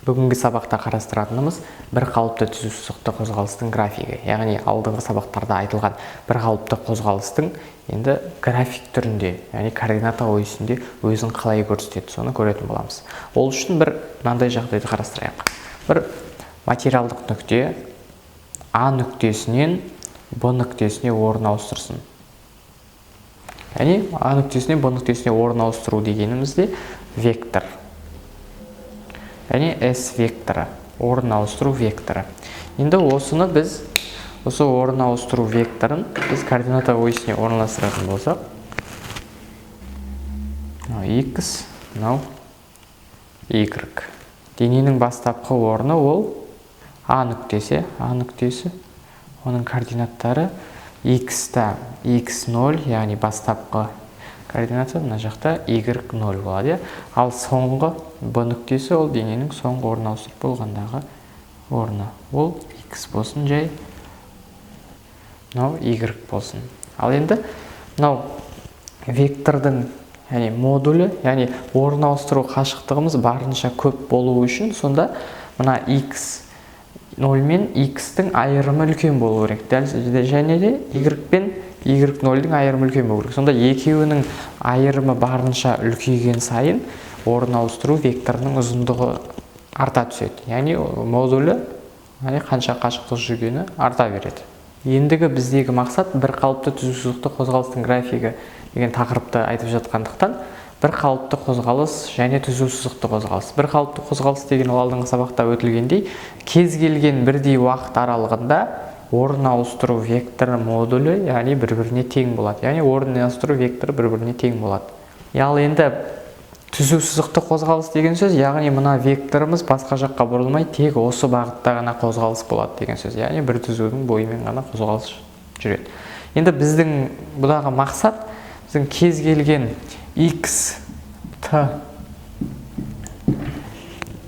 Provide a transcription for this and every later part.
Бүгінгі сабақта қарастыратынымыз бір қалыпты түзу сызықты қозғалыстың графигі, яғни алдыңғы сабақтарда айтылған бір қалыпты қозғалыстың енді график түрінде, яғни координата осінде өзін қалай көрсетеді, соны көретін боламыз. Ол үшін бір мынандай жағдайды қарастырайық. Бір материалдық нүкте А нүктесінен Б нүктесіне орын ауыстырсын. Яғни А нүктесінен Б нүктесіне орын ауыстыру дегенімізде вектор, яғни S векторы, орын ауыстыру векторы. Енді осыны біз, осы орын ауыстыру векторын біз координата осіне орналастыратын болсақ, мынау x, мынау y. Дененің бастапқы орны ол А нүктесі, А нүктесі, оның координаттары x-та x0, яғни бастапқы координата, мына жақта y0 болады, иә. Ал соңғы Б нүктесі ол дененің соңғы орын ауыстырып болғандағы орны. Ол x болсын жай, мынау y болсын. Ал енді мынау вектордың, яғни модулі, яғни орын ауыстыру қашықтығымыз барынша көп болуы үшін сонда мына x 0 мен x-тің айырымы үлкен болу керек. Дәл және де y пен y0-дің айырымы үлкен болу керек. Сонда екеуінің айырымы барынша үлкейген сайын орын ауыстыру векторының ұзындығы арта түседі. Яғни модулі, яғни қанша қашықтық жүргені арта береді. Ендігі біздегі мақсат бір қалыпты түзу сызықты қозғалыстың графигі деген тақырыпты айтып жатқандықтан, бір қалыпты қозғалыс және түзу сызықты қозғалыс. Бір қалыпты қозғалыс деген ол алдыңғы сабақта өтілгендей, кез келген бірдей уақыт аралығында орын ауыстыру векторы модулі, яғни бір-біріне тең болады. Яғни орын ауыстыру векторы бір-біріне тең болады. Ал енді түзу сызықты қозғалыс деген сөз, яғни мына векторымыз басқа жаққа бұрылмай, тек осы бағытта ғана қозғалыс болады деген сөз. Яғни бір түзудің бойымен ғана қозғалыс жүреді. Енді біздің бұдағы мақсат біздің кез келген x, t,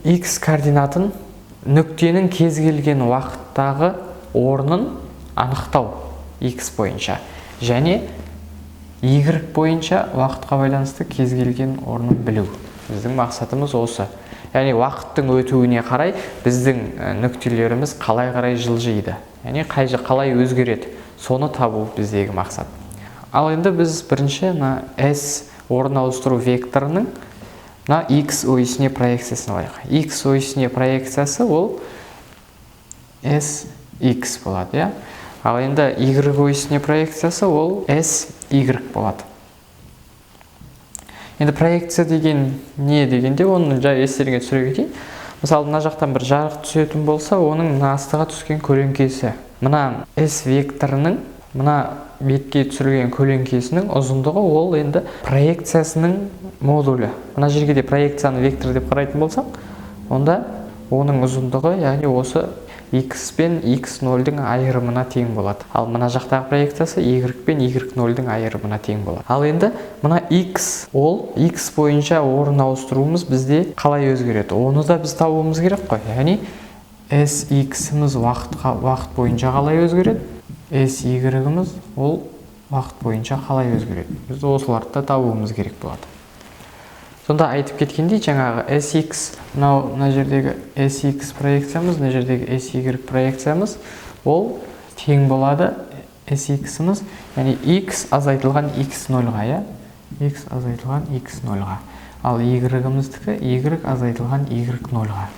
x координатын нүктенің кез келген уақыттағы орнын анықтау x бойынша және y бойынша уақытқа байланысты кез келген орнын білу. Біздің мақсатымыз осы. Яғни уақыттың өтуіне қарай біздің нүктелеріміз қалай қарай жылжиды, яғни қай қалай өзгереді, соны табу біздегі мақсат. Ал енді біз бірінші мына s орын ауыстыру векторының мына x осіне проекциясын алайық. X осіне проекциясы ол s x болады, иә. Ал енді y осіне проекциясы ол s y болады. Енді проекция деген не дегенде, оны жай естеріңе түсіре кетейін. Мысалы, мына жақтан бір жарық түсетін болса, оның мына астыға түскен көлеңкесі, мына s векторының мына бетке түсірілген көлеңкесінің ұзындығы ол енді проекциясының модулі. Мына жерге де проекцияны вектор деп қарайтын болсақ, онда оның ұзындығы, яғни осы x пен x0-дің айырымына тең болады. Ал мына жақтағы проекциясы y пен y0-дің айырымына тең болады. Ал енді мына x, ол x бойынша орын ауыстыруымыз бізде қалай өзгереді, оны да біз табуымыз керек қой. Яғни sx-іміз уақыт бойынша қалай өзгереді, sy-іміз ол уақыт бойынша қалай өзгереді, біз осыларды да табуымыз керек болады. Сонда айтып кеткендей, жаңағы sx, мынау мына жердегі sx проекциямыз, мына жердегі sy проекциямыз ол тең болады sx-іміз, яғни x азайтылған x0-ға, иә, x азайтылған x0-ға. Ал y-іміздікі y азайтылған y0-ға.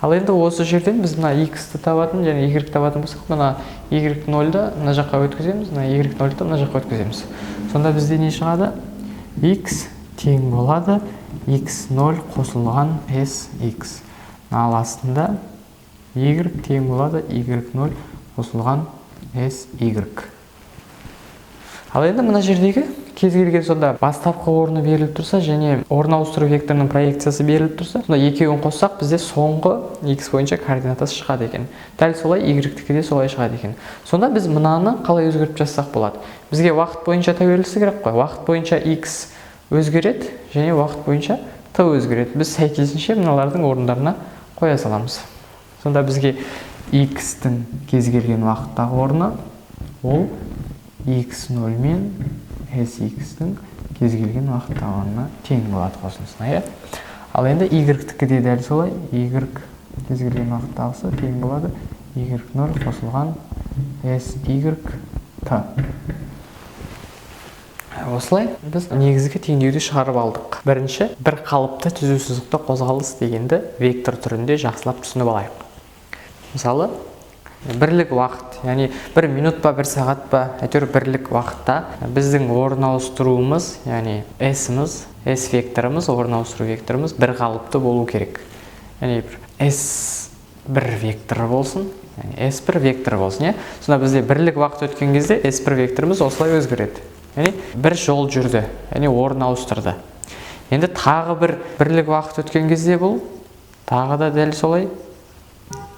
Ал енді осы жерден біз мына x-ті табатын және y табатын болсақ, мына y0-ды мына жаққа өткіземіз, мына y0-ды мына жаққа өткіземіз. Сонда бізде не шығады? X тең болады x0 қосылған sx. Ал астында y тең болады y0 қосылған sy. Ал енді мына жердегі кез келген, сонда бастапқы орны беріліп тұрса және орын ауыстыру векторының проекциясы беріліп тұрса, сонда екеуін қоссақ, бізде соңғы x бойынша координатасы шығады екен. Дәл солай y-тікі де солай шығады екен. Сонда біз мынаны қалай өзгертіп жазсақ болады? Бізге уақыт бойынша тәуелсіз керек қой. Уақыт бойынша x өзгереді және уақыт бойынша t өзгереді. Біз сәйкесінше мыналардың орындарына қоя саламыз. Сонда бізге x-тің кез келген уақыттағы орны ол x0 мен sx-тің кез келген уақыттағы орнына тең болады қосындысына, иә. Ал енді y-тікі де дәл солай, y кез келген уақыттағысы тең болады y0 қосылған sy t. Осылай біз негізгі теңдеуді шығарып алдық. Бірінші, бір қалыпты түзу сызықты қозғалыс дегенді вектор түрінде жақсылап түсініп алайық. Мысалы, бірлік уақыт, яғни бір минут па, бір сағат па, әйтеуір бірлік уақытта біздің орын ауыстыруымыз, яғни s-іміз, s векторымыз, орын ауыстыру векторымыз бір қалыпты болу керек. Яғни бір s бір векторы болсын, яғни s бір векторы болсын, иә. Сонда бізде бірлік уақыт өткен кезде s бір векторымыз осылай өзгереді. Яғни бір жол жүрді, яғни орын ауыстырды. Енді тағы бір бірлік уақыт өткен кезде бұл тағы да дәл солай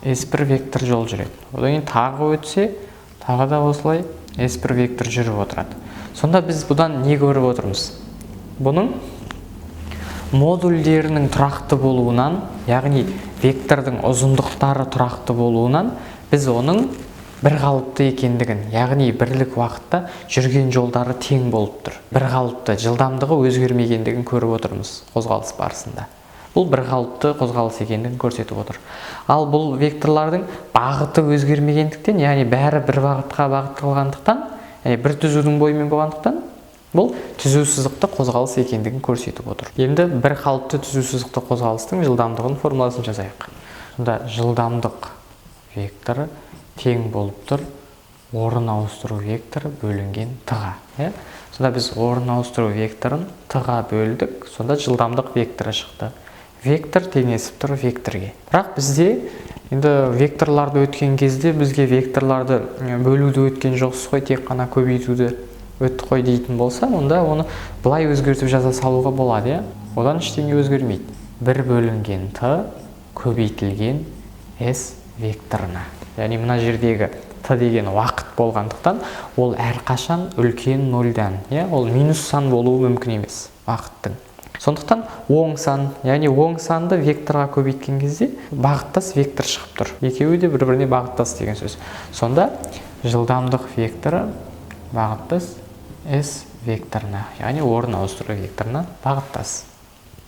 s1 вектор жол жүреді. Одан кейін тағы өтсе, тағы да осылай s1 вектор жүріп отырады. Сонда біз бұдан не көріп отырмыз? Бұның модульдерінің тұрақты болуынан, яғни вектордың ұзындықтары тұрақты болуынан біз оның бір қалыпты екендігін, яғни бірлік уақытта жүрген жолдары тең болып тұр. Бір қалыпты, жылдамдығы өзгермегендігін көріп отырмыз қозғалыс барысында. Бұл бір қалыпты қозғалыс екендігін көрсетіп отыр. Ал бұл векторлардың бағыты өзгермегендіктен, яғни бәрі бір бағытқа бағытталғандықтан, яғни бір түзудің бойымен болғандықтан, бұл түзу сызықты қозғалыс екендігін көрсетіп отыр. Енді бір қалыпты түзу сызықты қозғалыстың жылдамдығының формуласын жазайық. Сонда жылдамдық векторы тең болып тұр орын ауыстыру векторы бөлінген т-ға. Иә? Сонда біз орын ауыстыру векторын т-ға бөлдік, сонда жылдамдық векторы шықты. Вектор теңесіп тұр векторге. Бірақ бізде енді векторларды өткен кезде бізге векторларды бөлуді өткен жоқсыз ғой, тек қана көбейтуді өттік қой дейтін болса, онда оны былай өзгертіп жаза салуға болады, иә? Одан ештеңе өзгермейді. 1 бөлінген т көбейтілген s векторына. Яғни мына жердегі т деген уақыт болғандықтан, ол әрқашан үлкен нольдан, иә, ол минус сан болуы мүмкін емес уақыттың. Сондықтан оң сан, яғни оң санды векторға көбейткен кезде бағыттас вектор шығып тұр. Екеуі де бір-біріне бағыттас деген сөз. Сонда жылдамдық векторы бағыттас s векторына, яғни орын ауыстыру векторына бағыттас.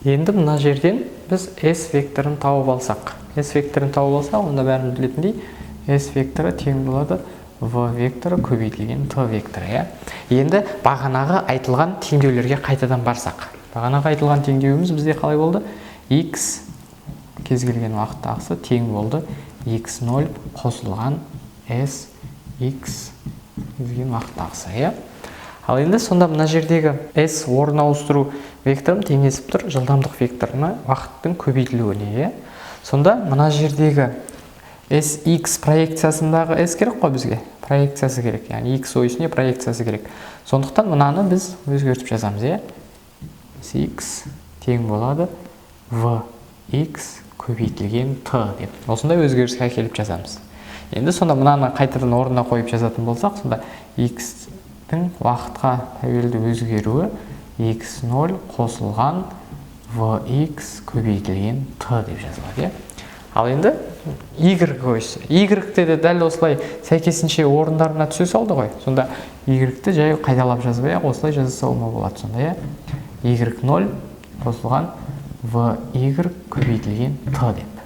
Енді мына жерден біз s векторын тауып алсақ. S векторын тауып алсақ, онда бәріміз білетіндей s векторы тең болады v векторы көбейтілген t векторы, иә. Енді бағанағы айтылған теңдеулерге қайтадан барсақ. Бағанағы айтылған теңдеуіміз бізде қалай болды? X кез келген уақыттағысы тең болды x0 қосылған s x кез келген уақыттағысы, иә. Ал енді сонда мына жердегі s орын ауыстыру векторым теңесіп тұр жылдамдық векторына уақыттың көбейтілуіне, иә. Сонда мына жердегі sx проекциясындағы s керек қой бізге. Проекциясы керек, яғни x осіне проекциясы керек. Сондықтан мынаны біз өзгертіп жазамыз, иә. Sx тең болады vx көбейтілген t деп. Осындай өзгеріске әкеліп жазамыз. Енді сонда мынаны қайтадан орнына қойып жазатын болсақ, сонда x-тің уақытқа тәуелді өзгеруі x0 қосылған vx көбейтілген t деп жазылады, иә. Ал енді y осі. Y-те де дәл осылай сәйкесінше орындарына түсе салды ғой. Сонда y-ті жай қайталап жазбай ақ осылай жаза салуға болады сонда, иә. Y0 қосылған vy көбейтілген t деп.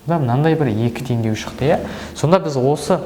Сонда мынандай бір екі теңдеу шықты, иә. Сонда біз осы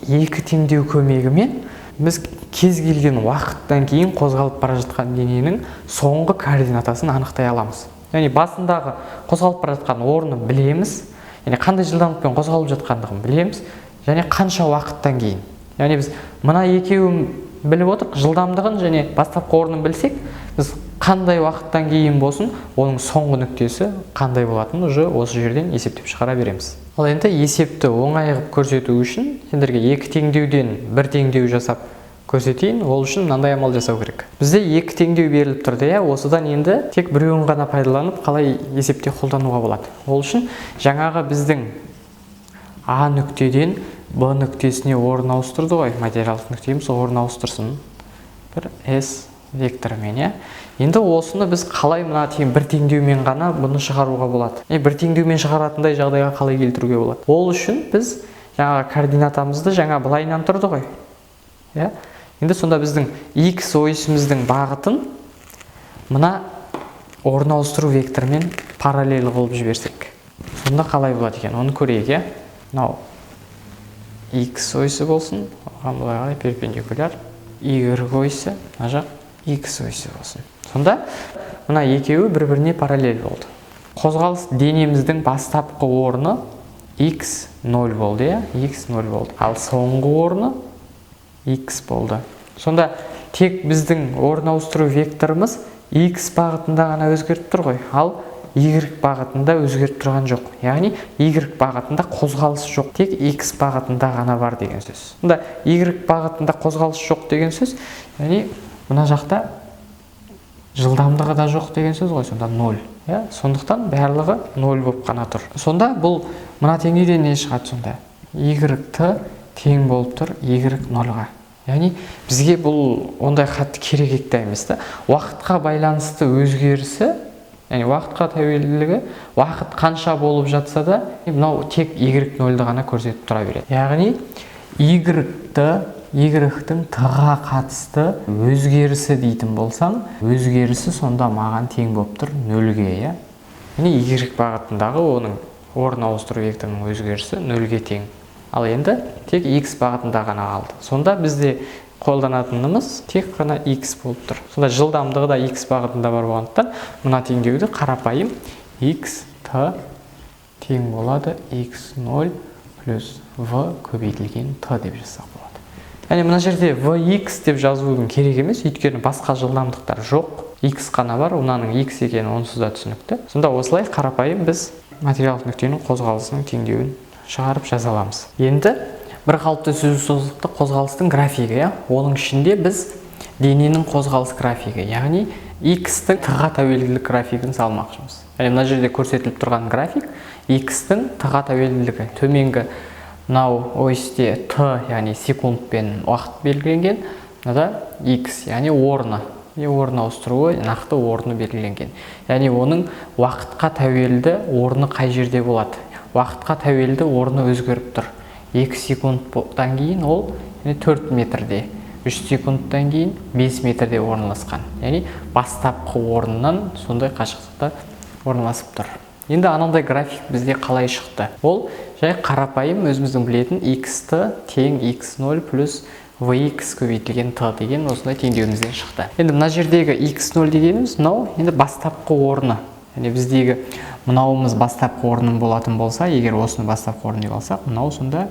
екі теңдеу көмегімен біз кез келген уақыттан кейін қозғалып бара жатқан дененің соңғы координатасын анықтай аламыз. Яғни басындағы қозғалып бара жатқан орнын білеміз, яғни қандай жылдамдықпен қозғалып жатқандығын білеміз, және қанша уақыттан кейін. Яғни біз мына екеуін біліп отырық, жылдамдығын және бастапқы орнын білсек, біз қандай уақыттан кейін болсын, оның соңғы нүктесі қандай болатынын уже осы жерден есептеп шығара береміз. Ал енді есепті оңай қылып көрсету үшін сендерге екі теңдеуден бір теңдеу жасап көрсетейін. Ол үшін мынандай амал жасау керек. Бізде екі теңдеу беріліп тұрды, иә. Осыдан енді тек біреуін ғана пайдаланып, қалай есепте қолдануға болады? Ол үшін жаңағы біздің А нүктеден Б нүктесіне орын ауыстырды ғой, материалдық нүктеміз орын ауыстырсын бір S векторымен, иә. Енді осыны біз қалай мына тең бір теңдеумен ғана бұны шығаруға болады? Бір теңдеумен шығаратындай жағдайға қалай келтіруге болады? Ол үшін біз жаңағы координатамызды жаңа былайынан тұрды ғой, иә. Енді сонда біздің x осіміздің бағытын мына Орын ауыстыру векторымен параллель қылып жіберсек, сонда қалай болады екен, оны көрейік, иә. Мынау x осі болсын, оған былай қарай перпендикуляр y осі, мына жақ x осі болсын. Сонда мына екеуі бір біріне параллель болды. Қозғалыс денеміздің бастапқы орны x 0 болды, иә, x 0 болды, ал соңғы орны x болды. Сонда тек біздің орын ауыстыру векторымыз x бағытында ғана өзгеріп тұр ғой, ал y бағытында өзгеріп тұрған жоқ. Яғни y бағытында қозғалыс жоқ, тек x бағытында ғана бар деген сөз. Сонда y бағытында қозғалыс жоқ деген сөз, яғни мына жақта жылдамдығы да жоқ деген сөз ғой, сонда 0, иә. Сондықтан барлығы 0 болып қана тұр. Сонда бұл мына теңдеуден не шығады? Сонда y t тең болып тұр y 0-ға. Яғни бізге бұл ондай қатты керек те емес та. Уақытқа байланысты өзгерісі, яғни уақытқа тәуелділігі, уақыт қанша болып жатса да, мынау тек y 0-ді ғана көрсетіп тұра береді. Яғни y-ті, y-тің t-ға қатысты өзгерісі дейтін болсам, өзгерісі сонда маған тең болып тұр нөлге, иә. Яғни y бағытындағы оның орын ауыстыру векторының өзгерісі нөлге тең. Ал енді тек x бағытында ғана қалды. Сонда бізде қолданатынымыз тек қана x болып тұр. Сонда жылдамдығы да x бағытында бар болғандықтан, мына теңдеуді қарапайым x t тең болады x0 плюс v көбейтілген t деп жазсақ болады. Яғни мына жерде vx деп жазудың керек емес, өйткені басқа жылдамдықтар жоқ, x қана бар. Мынаның x екені онсыз да түсінікті. Сонда осылай қарапайым біз материалдық нүктенің қозғалысының теңдеуін шығарып жаза аламыз. Енді бір қалыпты түзу сызықты қозғалыстың графигі, иә. Оның ішінде біз дененің қозғалыс графигі, яғни x-тің t-ға тәуелділік графигін салмақшымыз. Яғни мына жерде көрсетіліп тұрған график x-тің t-ға тәуелділігі. Төменгі мынау осьте t, яғни секундпен уақыт белгіленген, мынада x, яғни орны, орын ауыстыруы, нақты орны белгіленген. Яғни оның уақытқа тәуелді орны қай жерде болады? Уақытқа тәуелді орны өзгеріп тұр. 2 секундтан кейін ол 4 метрде, 3 секундтан кейін 5 метрде орналасқан. Яғни бастапқы орнынан сондай қашықтықта орналасып тұр. Енді анандай график бізде қалай шықты? Ол жай қарапайым өзіміздің білетін x-т тең x0 плюс vx көбейтілген t деген осындай теңдеуімізден шықты. Енді мына жердегі x0 дегеніміз мынау енді бастапқы орны. Яғни біздегі мынауымыз бастапқы орным болатын болса, егер осыны бастапқы орын деп алсақ, мынау сонда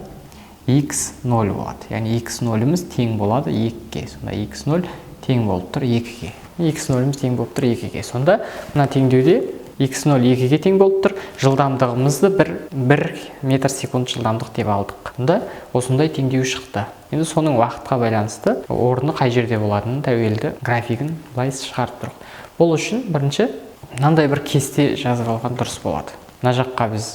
x0 болады. Яғни x0-іміз тең болады 2-ге. Сонда x0 тең болып тұр 2-ге. x0-іміз тең болып тұр 2-ге. Сонда мына теңдеуде x0 2-ге тең болып тұр. Жылдамдығымызды 1 метр секунд жылдамдық деп алдық. Сонда осындай теңдеу шықты. Енді соның уақытқа байланысты орны қай жерде болатынын тәуелді графигін былай шығарып тұрық. Бұл үшін бірінші мынандай бір кесте жазып алған дұрыс болады. Мына жаққа біз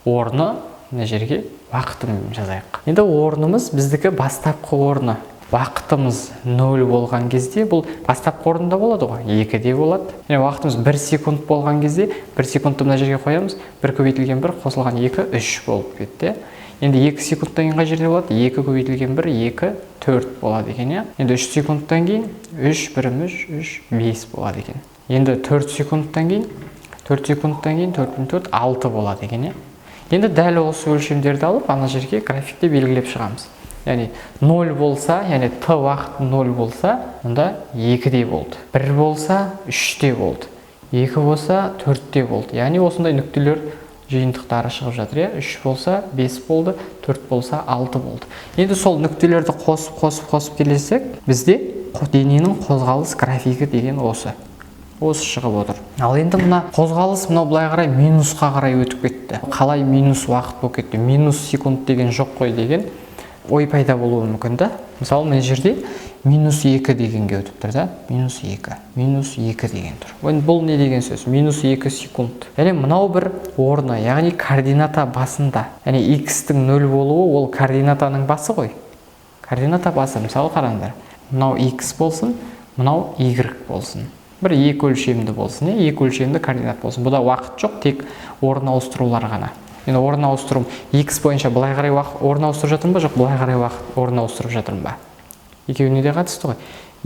орны, мына жерге уақытын жазайық. Енді орнымыз біздікі бастапқы орны. Уақытымыз 0 болған кезде бұл бастапқы орында болады ғой, 2-де болады. Яғни уақытымыз 1 секунд болған кезде 1 секундты мына жерге қоямыз, 1 көбейтілген 1 қосылған 2, 3 болып кетті. Енді 2 секундтан кейін қай жерде болады? 2 көбейтілген 1, 2, 4 болады екен, иә. Енді 3 секундтан кейін 3, 1 3, 3, 5 болады екен. Енді 4 секундтан кейін, 4 секундтан кейін 4 4, 6 болады екен, иә. Енді дәл осы өлшемдерді алып, ана жерге графикте белгілеп шығамыз. Яғни 0 болса, яғни t уақыт 0 болса, онда 2-де болды. 1 болса, 3-те болды. 2 болса, 4-те болды. Яғни осындай нүктелер жиынтықтары шығып жатыр, иә. 3 болса, 5 болды, 4 болса, 6 болды. Енді сол нүктелерді қосып, қосып, қосып келесек, бізде дененің қозғалыс графигі деген осы шығып отыр. Ал енді мына қозғалыс мынау былай қарай минусқа қарай өтіп кетті. Қалай минус уақыт болып кетті? Минус секунд деген жоқ қой деген ой пайда болуы мүмкін да. Мысалы, мына жерде минус 2 дегенге өтіп тұр да, минус 2, минус 2 деген тұр. Енді бұл не деген сөз? Минус 2 секунд. Яғни мынау бір орны, яғни координата басында. Яғни x-тің 0 болуы ол координатаның басы ғой. Координата басы, мысалы, қараңдар. Мынау x болсын, мынау y болсын. Бір екі өлшемді болсын, иә, екі өлшемді координат болсын. Бұда уақыт жоқ, тек орын ауыстырулар ғана. Енді орын ауыстыру x бойынша былай қарай уақыт орын ауыстырып жатырмын ба, жоқ, былай қарай уақыт орын ауыстырып жатырмын ба? Екеуіне де қатысты ғой.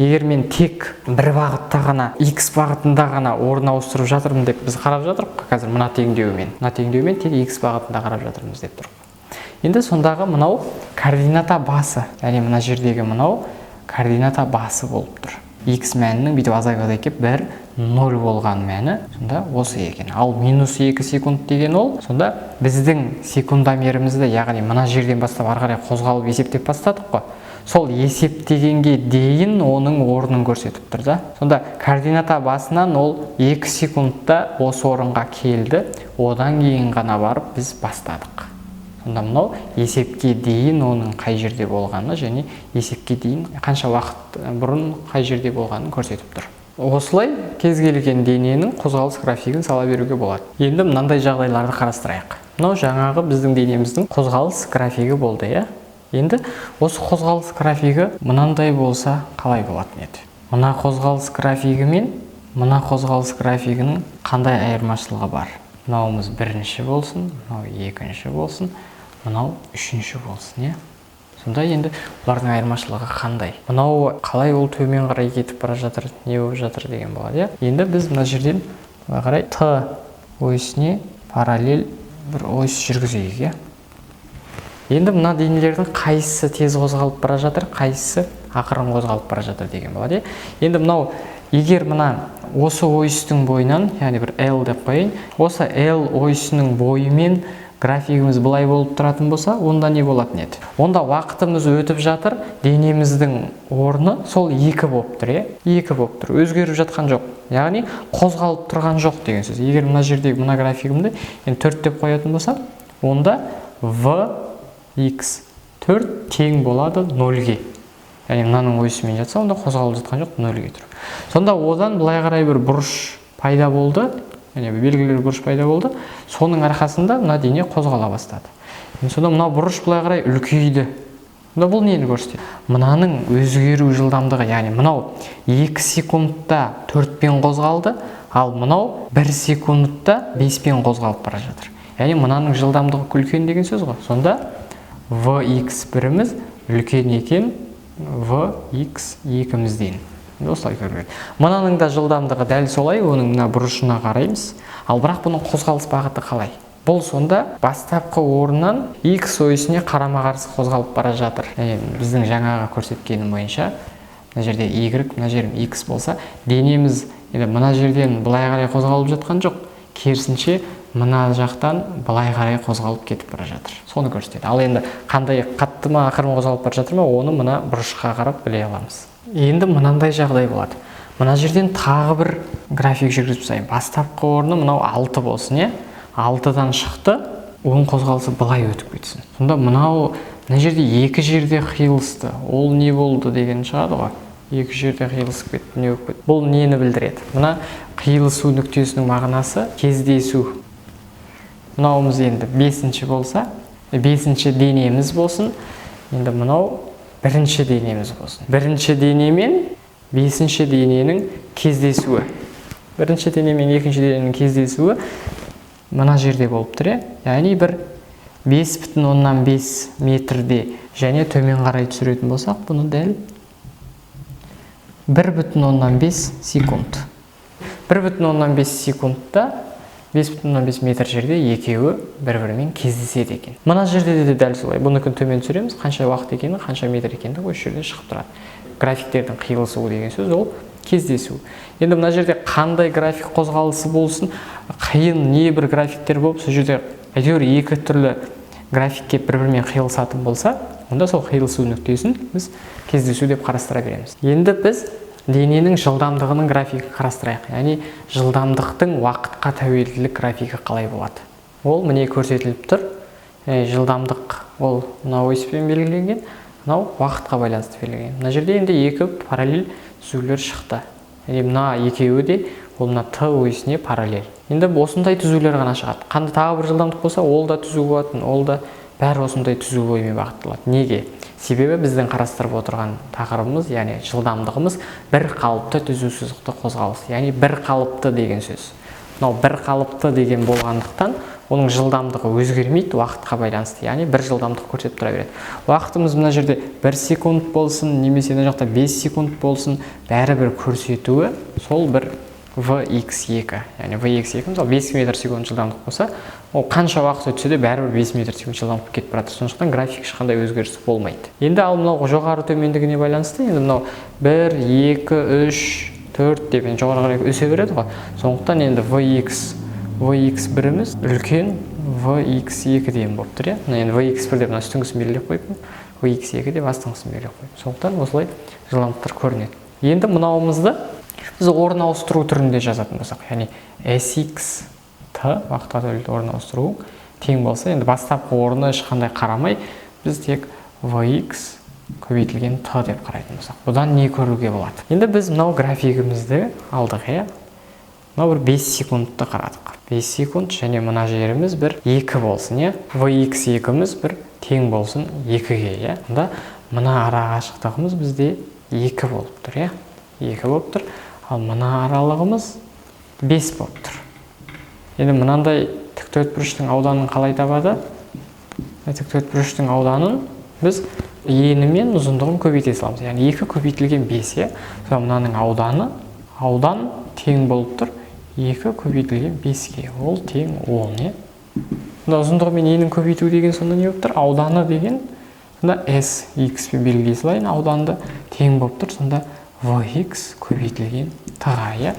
Егер мен тек бір бағытта ғана, x бағытында ғана орын ауыстырып жатырмын деп біз қарап жатырмық қой қазір мына теңдеумен. Мына теңдеумен тек x бағытында қарап жатырмыз деп тұрмық. Енді сондағы мынау координата басы, яғни мына жердегі мынау координата басы болып тұр. X мәнінің бүйтіп азайып азайып келіп 1 0 болған мәні сонда осы екен. Ал минус 2 секунд деген ол сонда біздің секундомерімізді, яғни мына жерден бастап ары қарай қозғалып есептеп бастадық қой. Сол есептегенге дейін оның орнын көрсетіп тұр да. Сонда координата басынан ол 2 секундта осы орынға келді, одан кейін ғана барып біз бастадық. Сонда мынау есепке дейін оның қай жерде болғаны және есепке дейін қанша уақыт бұрын қай жерде болғанын көрсетіп тұр. Осылай кез келген дененің қозғалыс графигін сала беруге болады. Енді мынандай жағдайларды қарастырайық. Мынау жаңағы біздің денеміздің қозғалыс графигі болды, иә? Енді осы қозғалыс графигі мынандай болса, қалай болатын еді? Мына қозғалыс графигі мен мына қозғалыс графигінің қандай айырмашылығы бар? Мынауымыз бірінші болсын, мынау екінші болсын, мынау үшінші болсын, иә? Сонда енді бұлардың айырмашылығы қандай? Мынау қалай, ол төмен қарай кетіп бара жатыр, не болып жатыр деген болады, иә? Енді біз мына жерден былай қарай Т осіне параллель бір ось жүргізейік, иә? Енді мына денелердің қайсысы тез қозғалып бара жатыр, қайсысы ақырын қозғалып бара жатыр деген болады, иә? Енді мынау егер мына осы осьтің бойынан, яғни бір L деп қояйын, осы L осінің бойымен графигіміз былай болып тұратын болса, онда не болатын еді? Онда уақытымыз өтіп жатыр, денеміздің орны сол екі болып тұр, иә, екі болып тұр, өзгеріп жатқан жоқ, яғни қозғалып тұрған жоқ деген сөз. Егер мына жердегі мына графигімді енді төрт деп қоятын болсам, онда в x 4 тең болады нөлге, яғни мынаның осімен жатса, онда қозғалып жатқан жоқ, нөлге тұр. Сонда одан былай қарай бір бұрыш пайда болды, яғни белгілі бір бұрыш пайда болды, соның арқасында мына дене қозғала бастады. Енді сонда мына бұрыш былай қарай үлкейді. Сонда бұл нені көрсетеді? Мынаның өзгеру жылдамдығы, яғни мынау 2 секундта төртпен қозғалды, ал мынау 1 секундта беспен қозғалып бара жатыр, яғни мынаның жылдамдығы үлкен деген сөз ғой. Сонда vx біріміз үлкен екен vx екімізден. Енді осылай көрінеді. Мынаның да жылдамдығы дәл солай, оның мына бұрышына қараймыз. Ал бірақ бұның қозғалыс бағыты қалай? Бұл сонда бастапқы орнынан x осіне қарама қарсы қозғалып бара жатыр. Яғни біздің жаңағы көрсеткенім бойынша мына жерде y, мына жерім x болса, денеміз енді мына жерден былай қарай қозғалып жатқан жоқ, керісінше мына жақтан былай қарай қозғалып кетіп бара жатыр, соны көрсетеді. Ал енді қандай, қатты ма, ақырын қозғалып бара жатыр ма, оны мына бұрышқа қарап біле аламыз. Енді мынандай жағдай болады. Мына жерден тағы бір график жүргізіп тастайын. Бастапқы орны мынау алты болсын, иә, алтыдан шықты, оның қозғалысы былай өтіп кетсін. Сонда мынау мына жерде екі жерде қиылысты, ол не болды деген шығады ғой. Екі жерде қиылысып кетті, не болып кетті? Бұл нені білдіреді? Мына қиылысу нүктесінің мағынасы кездесу. Мынауымыз енді бесінші болса, бесінші денеміз болсын, енді мынау бірінші денеміз болсын. Бірінші дене мен бесінші дененің кездесуі, бірінші дене мен екінші дененің кездесуі мына жерде болып тұр, иә, яғни бір 5,5 метрде. Және төмен қарай түсіретін болсақ, бұны дәл 1,5 секунд, 1,5 секундта 5,5 метр жерде екеуі бір бірімен кездеседі екен. Мына жерде де дәл солай, бұныкін төмен түсіреміз, қанша уақыт екені, қанша метр екендігі осы жерде шығып тұрады. Графиктердің қиылысуы деген сөз ол кездесу. Енді мына жерде қандай график қозғалысы болсын, қиын не бір графиктер болып, сол жерде әйтеуір екі түрлі график келіп бір бірімен қиылысатын болса, онда сол қиылысу нүктесін біз кездесу деп қарастыра береміз. Енді біз дененің жылдамдығының графигін қарастырайық, яғни жылдамдықтың уақытқа тәуелділік графигі қалай болады? Ол міне көрсетіліп тұр. Яғни жылдамдық ол мынау осьпен белгіленген, мынау уақытқа байланысты белгіленген. Мына жерде енді екі параллель түзулер шықты, яғни мына екеуі де ол мына т осіне параллель. Енді осындай түзулер ғана шығады. Қандай тағы бір жылдамдық болса, ол да түзу болатын, ол да бәрі осындай түзу бойымен бағытталады. Неге? Себебі біздің қарастырып отырған тақырыбымыз, яғни жылдамдығымыз бір қалыпты түзу сызықты қозғалыс, яғни бір қалыпты деген сөз. Мынау бір қалыпты деген болғандықтан, Оның жылдамдығы өзгермейді уақытқа байланысты, яғни бір жылдамдық көрсетіп тұра береді. Уақытымыз мына жерде 1 секунд болсын, немесе мына жақта 5 секунд болсын, бәрібір көрсетуі сол бір vx2, яғни vx2, мысалы, 5 метр секунд жылдамдық болса, ол қанша уақыт өтсе де, бәрібір 5 метр секунд жылдамдық кетіп барады. Сондықтан график ешқандай өзгеріс болмайды. Енді ал мынау жоғары төмендігіне байланысты, енді мынау 1, 2, 3, 4 деп енді жоғары қарай өсе береді ғой. Сондықтан енді vx vx біріміз үлкен vx2 деген болып тұр, иә. Мына енді vx1 деп мына үстіңгісін белгілеп қойыппын, vx2 деп астыңғысын белгілеп қойыппын. Сондықтан осылай жылдамдықтар көрінеді. Енді мынауымызды біз орын ауыстыру түрінде жазатын болсақ, яғни sx t уақытқа тәуелді орын ауыстыру тең болса, енді бастапқы орны ешқандай қарамай, біз тек vx көбейтілген t деп қарайтын болсақ, бұдан не көруге болады? Енді біз мынау графигімізді алдық, иә. Мынау бір 5 секундты қарадық, 5 секунд, және мына жеріміз бір 2 болсын, иә. Vx екіміз бір тең болсын 2-ге, иә. Онда мына ара қашықтығымыз бізде 2 болып тұр, иә, 2 болып тұр. Ал мына аралығымыз 5 болып тұр. Енді мынандай тік төртбұрыштың ауданын қалай табады? Тік төртбұрыштың ауданын біз ені мен ұзындығын көбейте саламыз, яғни 2 көбейтілген 5, иә. Сонда мынаның ауданы, аудан тең болып тұр 2 көбейтілген 5-ке, ол тең 10, иә. Сонда ұзындығы мен енін көбейту деген сонда не болып тұр? Ауданы деген сонда s x пен белгілей салайын ауданды, тең болып тұр сонда vx көбейтілген t-ға, иә.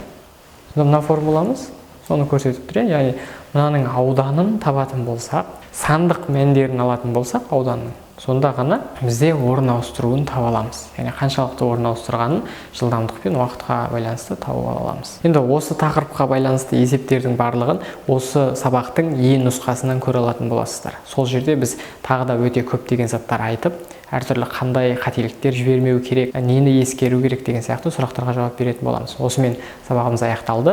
Сонда мына формуламыз соны көрсетіп тұр, иә. Яғни мынаның ауданын табатын болсақ, сандық мәндерін алатын болсақ ауданның, сонда ғана бізде орын ауыстыруын таба аламыз, яғни қаншалықты орын ауыстырғанын жылдамдық пен уақытқа байланысты тауып ала аламыз. Енді осы тақырыпқа байланысты есептердің барлығын осы сабақтың е нұсқасынан көре алатын боласыздар. Сол жерде біз тағы да өте көптеген заттар айтып, әртүрлі қандай қателіктер жібермеу керек, нені ескеру керек деген сияқты сұрақтарға жауап беретін боламыз. Осымен сабағымыз аяқталды.